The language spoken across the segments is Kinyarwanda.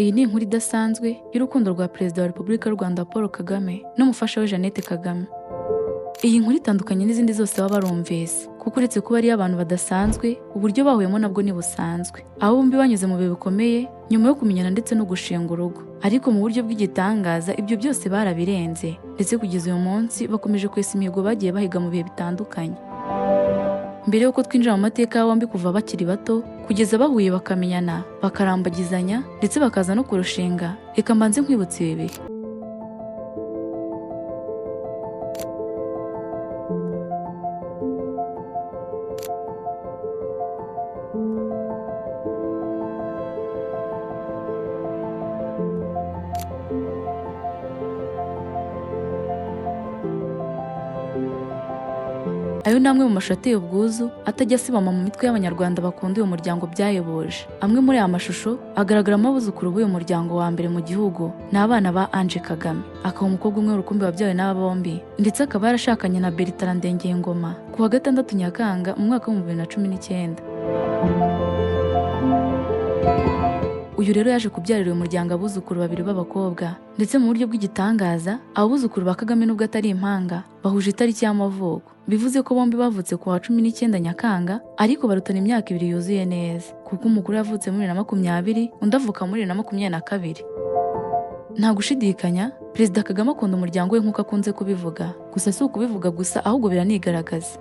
Iyi ni inkuru idasanzwe y'urukundo rwa Perezida wa Repubulika y'u Rwanda Paul Kagame n'umufasha we Jeannette Kagame. Iyi nkuru itandukanye n'izindi zose baba barumvise, kuko uretse kuba ari iy'abantu badasanzwe, uburyo bahuyemo nabwo ntibusanzwe. Abo bombi banyuze mu bihe bikomeye nyuma yo kumenyana ndetse no gushinga urugo. Ariko mu buryo bw'igitangaza ibyo byose barabirenze, ndetse kugeza uyu munsi bakomeje kwesa imihigo bagiye bahiga mu bihe bitandukanye. Mbere y'uko twinjira mu mateka ya bombi kuva bakiri bato kugeza bahuye bakamenyana, bakarambagizanya ndetse bakaza no kurushinga, reka mbanze nkwibutse ibi bihe. Ayo ni amwe mu mashusho ateye ubwuzu atajya asibama mu mitwe y'Abanyarwanda bakunda uyu muryango byahebuje. Amwe muri aya mashusho agaragaramo abuzukuru b'uyu muryango wa mbere mu gihugu ni abana ba Ange Kagame, akaba umukobwa umwe rukumbi wabyawe n'aba bombi, ndetse akaba yarashakanye na Bertrand Ndengeyingoma ku wa 6 Nyakanga mu mwaka wa 2019. Uyu rero yaje kubyarira uyu muryango abuzukuru babiri b'abakobwa, ndetse mu buryo bw'igitangaza abuzukuru ba Kagame nubwo atari impanga bahuje itariki y'amavuko, bivuze ko bombi bavutse ku wa 19 Nyakanga, ariko barutana imyaka ibiri yuzuye neza, kuko umukuru yavutse muri 2020 undi avuka muri 2022. Nta gushidikanya Perezida Kagame akunda umuryango we nk'uko akunze kubivuga, gusa si ukubivuga gusa ahubwo biranigaragaza.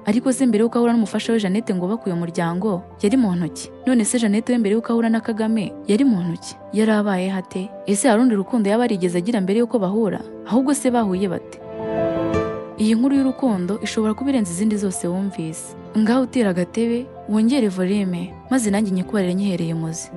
Ariko se mbere y'uko ahura n'umufasha we Jeannette ngo bakuye umuryango yari mu ntoki? None se Jeannette we mbere y'uko ahura na Kagame yari mu ntoki? Yari abaye hate? Ese hari urundi rukundo yaba yarigeze agira mbere y'uko bahura? Ahubwo se bahuye bate? Iyi nkuru y'urukundo ishobora kuba irenze izindi zose wumvise. Ngaho utira agatebe, wongere volume, maze nanjye nyikubarire nyihereye umuzi.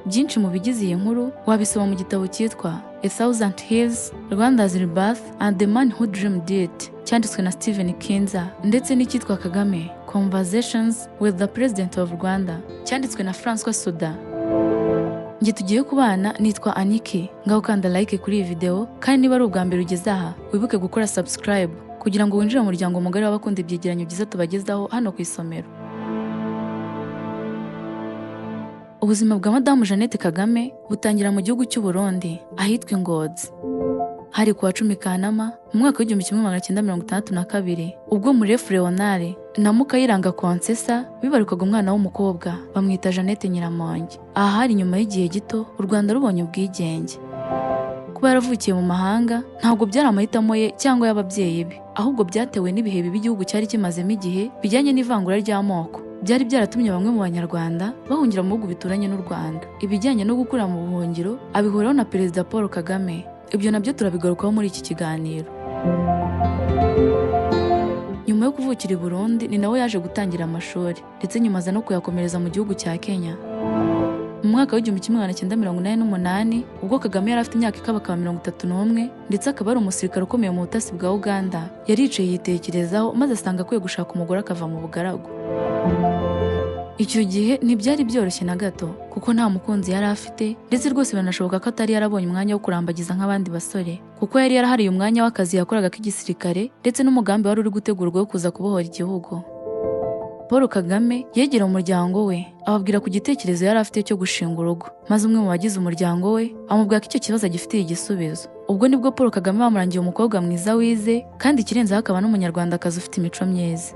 Byinshi mu bigize iyi nkuru wabisoma mu gitabo cyitwa A Thousand Hills, Rwanda's Rebirth and the Man Who Dreamed It, cyanditswe na Stephen Kinzer, ndetse n'icyitwa Kagame Conversations with the President of Rwanda, cyanditswe na François Soudan. Njye tugiye kubana nitwa Aniki, ngaho kanda like kuri iyi video, kandi niba ari ubwa mbere ugeze aha wibuke gukora subscribe kugira ngo winjire mu muryango mugari w'abakunda ibyegeranyo byiza tubagezaho hano ku isomero. Ubuzima bwa Madamu Jeannette Kagame butangira mu gihugu cy'u Burundi ahitwa Ingozi. Hari ku wa 10 Kanama mu mwaka wa 1962 ubwo Murefu Leonard na Mukayiranga Concessa bibarukaga umwana w'umukobwa bamwita Jeannette Nyiramongi. Aha hari nyuma y'igihe gito u Rwanda rubonye ubwigenge. Kuba yaravukiye mu mahanga ntabwo byari amahitamo ye cyangwa y'ababyeyi be, ahubwo byatewe n'ibihe bibi igihugu cyari kimazemo igihe bijyanye n'ivangura ry'amoko. Byari byaratumye bamwe mu Banyarwanda bahungira mu bihugu bituranye n'u Rwanda. Ibijyanye no gukura mu buhungiro abihuraho na Perezida Paul Kagame. Ibyo nabyo turabigarukaho muri iki kiganiro. Nyuma yo kuvukira i Burundi ni nawe yaje gutangira amashuri, ndetse nyuma aza no kuyakomereza mu gihugu cya Kenya. Mu mwaka wa 1988 ubwo Kagame yari afite imyaka ikabakaba 31 ndetse akaba ari umusirikare ukomeye mu butasi bwa Uganda, yaricaye yitekerezaho maze asanga akwiye gushaka umugore akava mu bugaragu. Icyo gihe ntibyari byoroshye na gato kuko nta mukunzi yari afite, ndetse rwose biranashoboka ko atari yarabonye umwanya wo kurambagiza nk'abandi basore, kuko yari yarahariye umwanya w'akazi yakoraga k'igisirikare ndetse n'umugambi wari uri gutegurwa wo kuza kubohora igihugu. Paul Kagame yegera umuryango we ababwira ku gitekerezo yari afite cyo gushinga urugo, maze umwe mu bagize umuryango we amubwira ko icyo kibazo agifitiye igisubizo. Ubwo nibwo Paul Kagame bamurangiye umukobwa mwiza wize, kandi ikirenzeho akaba n'umunyarwandakazi ufite imico myiza.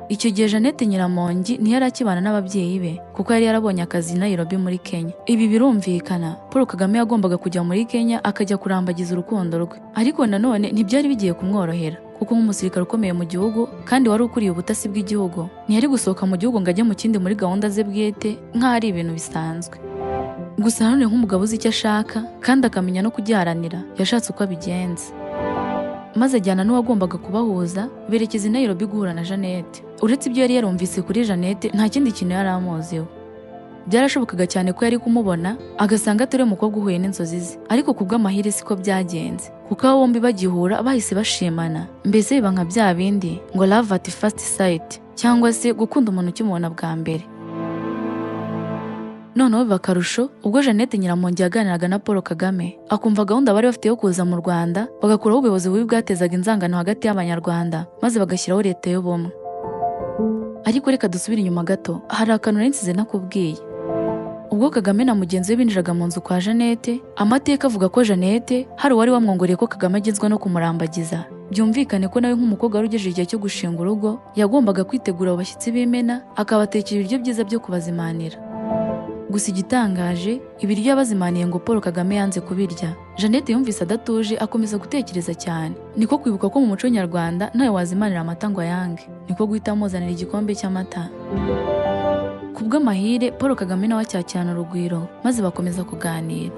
Icyo gihe Jeannette Nyiramongi ntiyari akibana n'ababyeyi be kuko yari yarabonye akazi i Nairobi muri Kenya. Ibi birumvikana, Paul Kagame yagombaga kujya muri Kenya akajya kurambagiza urukundo rwe. Ariko nanone ntibyari bigiye kumworohera kuko nk'umusirikare ukomeye mu gihugu kandi wari ukuriye ubutasi bw'igihugu, ntiyari gusohoka mu gihugu ngo ajye mu kindi muri gahunda ze bwite nk'aho ari ibintu bisanzwe. Gusa nanone nk'umugabo uzi icyo ashaka kandi akamenya no kugiharanira, yashatse uko abigenza, maze ajyana n'uwagombaga kubahuza berekeza i Nairobi guhura na Jeannette. Uretse ibyo yari yarumvise kuri Jeannette nta kindi kintu yari amuziho. Byarashobokaga cyane ko yari kumubona agasanga atari umukobwa uhuye n'inzozi ze, ariko ku bw'amahire siko byagenze, kuko abo bombi bagihura bahise bashimana, mbese biba nka bya bindi ngo love at first sight, cyangwa se gukunda umuntu ukimubona bwa mbere. Noneho biba akarusho ubwo Jeannette Nyiramongi yaganiraga na Paul Kagame akumva gahunda bari bafite yo kuza mu Rwanda bagakuraho ubuyobozi bubi bwatezaga inzangano hagati y'Abanyarwanda maze bagashyiraho leta y'ubumwe. Ariko reka dusubire inyuma gato, hari akantu nari nsize nakubwiye. Ubwo Kagame na mugenzi we binjiraga mu nzu kwa Jeannette, amateka avuga ko Jeannette hari uwari wamwongoreye ko Kagame agezwa no kumurambagiza. Byumvikane ko nawe nk'umukobwa wari ugejeje igihe cyo gushinga urugo, yagombaga kwitegura abo bashyitsi b'imena, akabatekera ibiryo byiza byo kubazimanira. Gusa igitangaje, ibiryo yabazimaniye ngo Paul Kagame yanze kubirya. Jeannette yumvise adatuje, akomeza gutekereza cyane. Niko kwibuka ko mu muco nyarwanda ntawe wazimanira amata ngo ayange. Niko guhita amuzanira igikombe cy'amata. Ku bw'amahire, Paul Kagame nawe acyakirana urugwiro, maze bakomeza kuganira.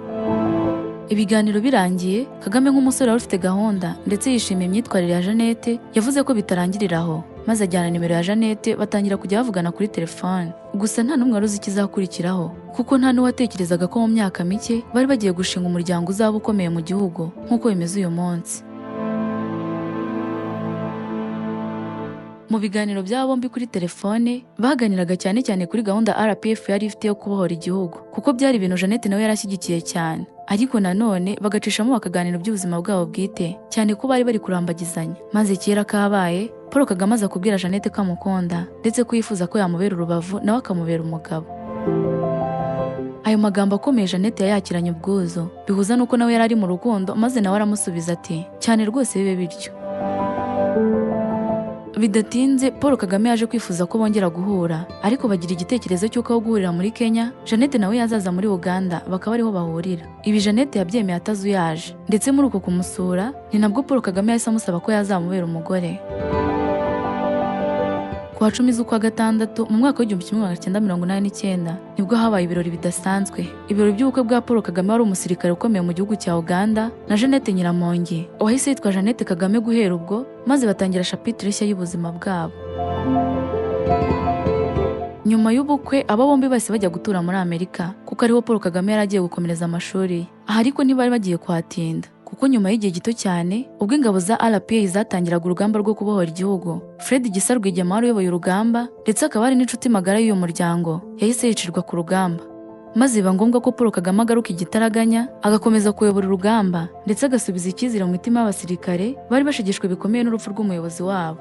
Ibiganiro birangiye, Kagame nk'umusore wari ufite gahunda ndetse yishimiye imyitwarire ya Jeannette, yavuze ko bitarangirira aho, maze ajyana nimero ya Jeannette batangira kujya bavugana kuri telefone. Gusa nta n'umwe wari uzi ikizakurikiraho, kuko nta n'uwatekerezaga ko mu myaka mike bari bagiye gushinga umuryango uzaba ukomeye mu gihugu nk'uko bimeze uyu munsi. Mu biganiro by'aba bombi kuri telefone, baganiraga cyane cyane kuri gahunda RPF yari ifite yo kubohora igihugu, kuko byari ibintu Jeannette nawe yarashyigikiye cyane. Ariko nanone bagacishamo bakaganira iby'ubuzima bwabo bwite, cyane ko bari bari kurambagizanya. Maze kera kabaye, Paul Kagame aza kubwira Jeannette ko amukunda, ndetse ko yifuza ko yamubera urubavu nawe akamubera umugabo. Ayo magambo akomeye Jeannette yayakiranye ubwuzu, bihuza n'uko nawe yari ari mu rukundo, maze nawe aramusubiza ati cyane rwose bibe bityo. Bidatinze Paul Kagame yaje kwifuza ko bongera guhura, ariko bagira igitekerezo cy'uko aho guhurira muri Kenya, Jeannette nawe yazaza muri Uganda bakaba ariho bahurira. Ibi Jeannette yabyemeye atazuyaje, ndetse muri uko kumusura ni nabwo Paul Kagame yahise amusaba ko yazamubera umugore. Ku wa 10 z'ukwa gatandatu mu mwaka w'1989 nibwo habaye ibirori bidasanzwe. Ibirori by'ubukwe bwa Paul Kagame wari umusirikare ukomeye mu gihugu cya Uganda na Jeannette Nyiramongi, wahise yitwa Jeannette Kagame guhera ubwo, maze batangira chapitre nshya y'ubuzima bwabo. Nyuma y'ubukwe aba bombi bahise bajya gutura muri Amerika, kuko ariho Paul Kagame yari agiye gukomereza amashuri. Aha ariko ntibari bagiye kuhatinda, kuko nyuma y'igihe gito cyane ubwo ingabo za RPA zatangiraga urugamba rwo kubohora igihugu, Fred Gisa Rwigema wari uyoboye urugamba ndetse akaba ari n'inshuti magara y'uyu muryango, yahise yicirwa ku rugamba. Maze biba ngombwa ko Paul Kagame agaruka igitaraganya, agakomeza kuyobora urugamba ndetse agasubiza icyizere mu mitima y'abasirikare bari bashegeshwe bikomeye n'urupfu rw'umuyobozi wabo.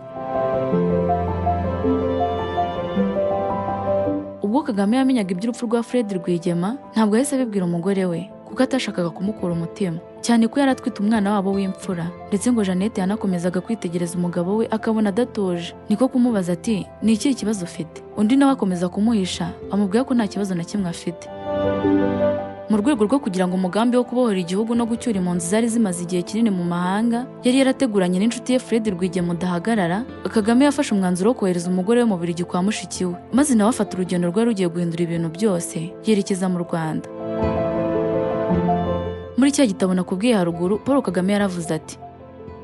Ubwo Kagame yamenyaga iby'urupfu rwa Fred Rwigema, ntabwo yahise abibwira umugore we, kuko atashakaga kumukura umutima, cyane ko yari atwite umwana wabo w'imfura. Ndetse ngo Jeannette yanakomezaga kwitegereza umugabo we akabona adatuje, niko kumubaza ati ni ikihe kibazo ufite? Undi nawe akomeza kumuhisha, amubwira ko nta kibazo na kimwe afite. Mu rwego rwo kugira ngo umugambi wo kubohora igihugu no gucyura impunzi zari zimaze igihe kinini mu mahanga yari yarateguranye n'inshuti ye Fred Rwigema udahagarara, Kagame yafashe umwanzuro wo kohereza umugore we mu Bubiligi kwa mushiki we, maze nawe afata urugendo rwari rugiye guhindura ibintu byose, yerekeza mu Rwanda. Muri cya gitabo nakubwiye haruguru, Paul Kagame yaravuze ati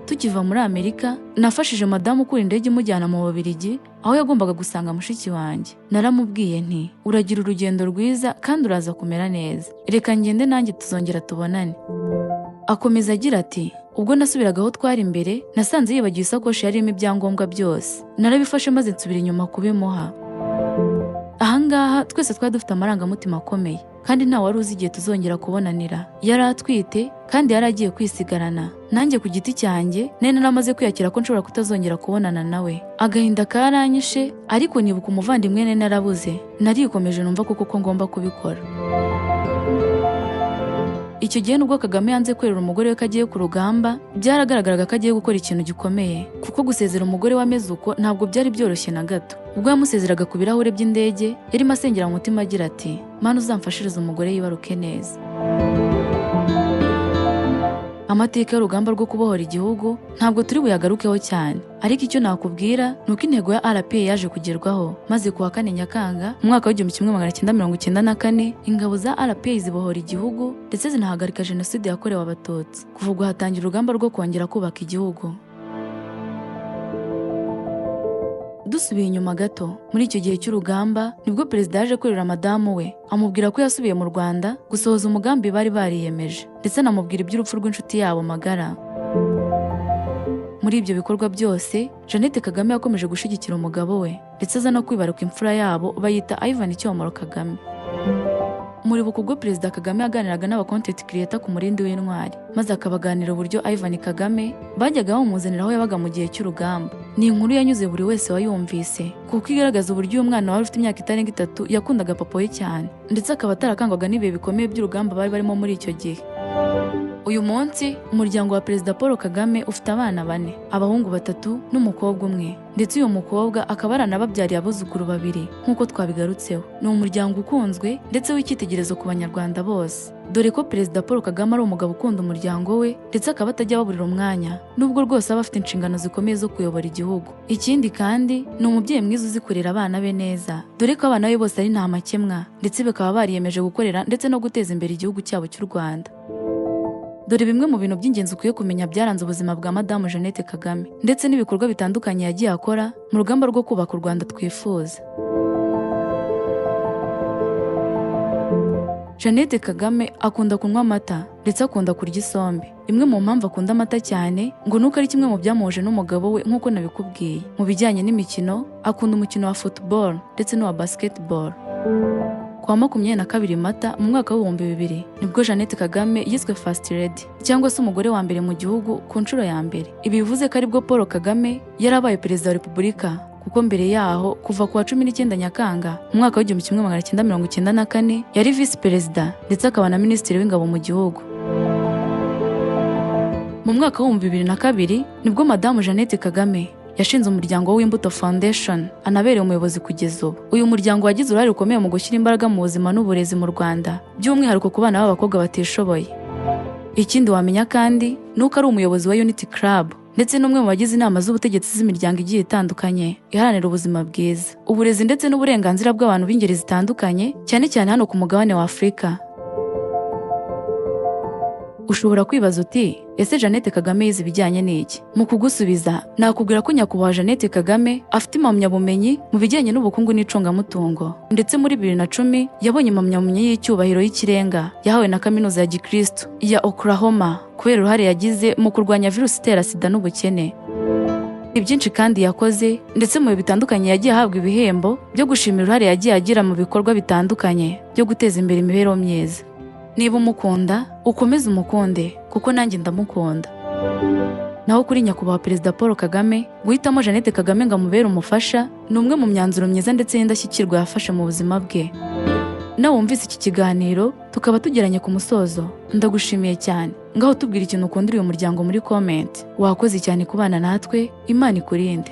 tukiva muri Amerika, nafashije madamu ukura indege imujyana mu Bubiligi, aho yagombaga gusanga mushiki wanjye. Naramubwiye nti uragira urugendo rwiza kandi uraza kumera neza, reka ngende nanjye tuzongera tubonane. Akomeza agira ati ubwo nasubiraga aho twari imbere, nasanze yibagiwe isakoshi yarimo ibyangombwa byose, narabifashe maze nsubira inyuma kubimuha. Ahangaha twese twari dufite amarangamutima akomeye, kandi nta wari uzi igihe tuzongera kubonanira. Yari atwite kandi yari agiye kwisigarana. Nanjye ku giti cyanjye nari naramaze kwiyakira ko nshobora kutazongera kubonana nawe. Agahinda karanyishe, ariko nibuka umuvandimwe nari narabuze, narikomeje numva koko ko ngomba kubikora. Icyo gihe nubwo Kagame yanze kwerura umugore we ko agiye ku rugamba, byaragaragaraga ko agiye gukora ikintu gikomeye, kuko gusezera umugore we ameze uko ntabwo byari byoroshye na gato. Ubwo yamusezeraga ku birahure by'indege, yarimo asengera mu mutima agira ati Mana uzamfashirize umugore yibaruke neza. Amateka y'urugamba rwo kubohora igihugu ntabwo turi buyagarukeho cyane, ariko icyo nakubwira ni uko intego ya RPA yaje kugerwaho, maze kuwa 4 Nyakanga mu mwaka w'1994 ingabo za RPA zibohora igihugu ndetse zinahagarika jenoside yakorewe Abatutsi. Kuva ubwo hatangira urugamba rwo kongera kubaka igihugu. Dusubiye inyuma gato, muri icyo gihe cy'urugamba nibwo perezida yaje kwerura madamu we, amubwira ko yasubiye mu Rwanda gusohoza umugambi bari bariyemeje, ndetse anamubwira iby'urupfu rw'inshuti yabo magara. Muri ibyo bikorwa byose, Jeannette Kagame yakomeje gushyigikira umugabo we, ndetse aza no kwibaruka imfura yabo bayita Ivan Cyomoro Kagame. Muribuka ubwo Perezida Kagame yaganiraga n'aba content creator ku Murindi w'Intwari, maze akabaganira uburyo Ivan Kagame bajyaga bamuzanira aho yabaga mu gihe cy'urugamba. Ni inkuru yanyuze buri wese wayumvise, kuko igaragaza uburyo uyu mwana wari ufite imyaka itarenga 3 yakundaga papa we cyane, ndetse akaba atarakangwaga n'ibihe bikomeye by'urugamba bari barimo muri icyo gihe. Uyu munsi umuryango wa Perezida Paul Kagame ufite abana 4, abahungu 3 n'umukobwa umwe, ndetse uyu mukobwa akaba yaranababyariye abuzukuru 2 nk'uko twabigarutseho. Ni umuryango ukunzwe ndetse w'icyitegererezo ku Banyarwanda bose, dore ko Perezida Paul Kagame ari umugabo ukunda umuryango we, ndetse akaba atajya ababurira umwanya, nubwo rwose aba afite inshingano zikomeye zo kuyobora igihugu. Ikindi kandi ni umubyeyi mwiza uzi kurera abana be neza, dore ko abana be bose ari nta makemwa, ndetse bakaba bariyemeje gukorera ndetse no guteza imbere igihugu cyabo cy'u Rwanda. Dore bimwe mu bintu by'ingenzi ukwiye kumenya byaranze ubuzima bwa Madamu Jeannette Kagame, ndetse n'ibikorwa bitandukanye yagiye akora mu rugamba rwo kubaka u Rwanda twifuza. Jeannette Kagame akunda kunywa amata ndetse akunda kurya isombe. Imwe mu mpamvu akunda amata cyane ngo nuko ari kimwe mu byamuhuje n'umugabo we nk'uko nabikubwiye. Mu bijyanye n'imikino, akunda umukino wa football ndetse n'uwa basketball. Ku wa 22 Mata mu mwaka w'2000 nibwo Jeannette Kagame yiswe First Lady, cyangwa se umugore wa mbere mu gihugu ku nshuro ya mbere. Ibi bivuze ko aribwo Paul Kagame yarabaye perezida wa Repubulika, kuko mbere yaho kuva ku wa 19 Nyakanga mu mwaka w'1994 yari visi perezida ndetse akaba na minisitiri w'ingabo mu gihugu. Mu mwaka w'2002 nibwo Madamu Jeannette Kagame yashinze umuryango w'Imbuto Foundation, anabereye umuyobozi kugeza ubu. Uyu muryango wagize uruhare rukomeye mu gushyira imbaraga mu buzima n'uburezi mu Rwanda, by'umwihariko ku bana b'abakobwa batishoboye. Ikindi wamenya kandi ni uko ari umuyobozi wa Unity Club, ndetse n'umwe mu bagize inama z'ubutegetsi z'imiryango igiye itandukanye iharanira ubuzima bwiza, uburezi ndetse n'uburenganzira bw'abantu b'ingeri zitandukanye, cyane cyane hano ku mugabane wa Afurika. Ushobora kwibaza uti ese Jeannette Kagame yize ibijyanye n'iki? Mu kugusubiza nakubwira ko Nyakubahwa Jeannette Kagame afite impamyabumenyi mu bijyanye n'ubukungu n'icungamutungo, ndetse muri 2010 yabonye impamyabumenyi y'icyubahiro y'ikirenga yahawe na Kaminuza ya Gikristo ya Oklahoma kubera uruhare yagize mu kurwanya virusi itera sida n'ubukene. Ni byinshi kandi yakoze, ndetse mu bihe bitandukanye yagiye ahabwa ibihembo byo gushimira uruhare yagiye agira mu bikorwa bitandukanye byo guteza imbere imibereho myiza. Niba umukunda, ukomeze umukunde, kuko nanjye ndamukunda. Naho kuri Nyakubahwa Perezida Paul Kagame, guhitamo Jeannette Kagame ngo amubere umufasha ni umwe mu myanzuro myiza ndetse y'indashyikirwa yafashe mu buzima bwe. Nawe wumvise iki kiganiro, tukaba tugeranye ku musozo, ndagushimiye cyane. Ngaho tubwira ikintu ukundira uyu muryango muri comment. Wakoze cyane kubana natwe, Imana ikurinde.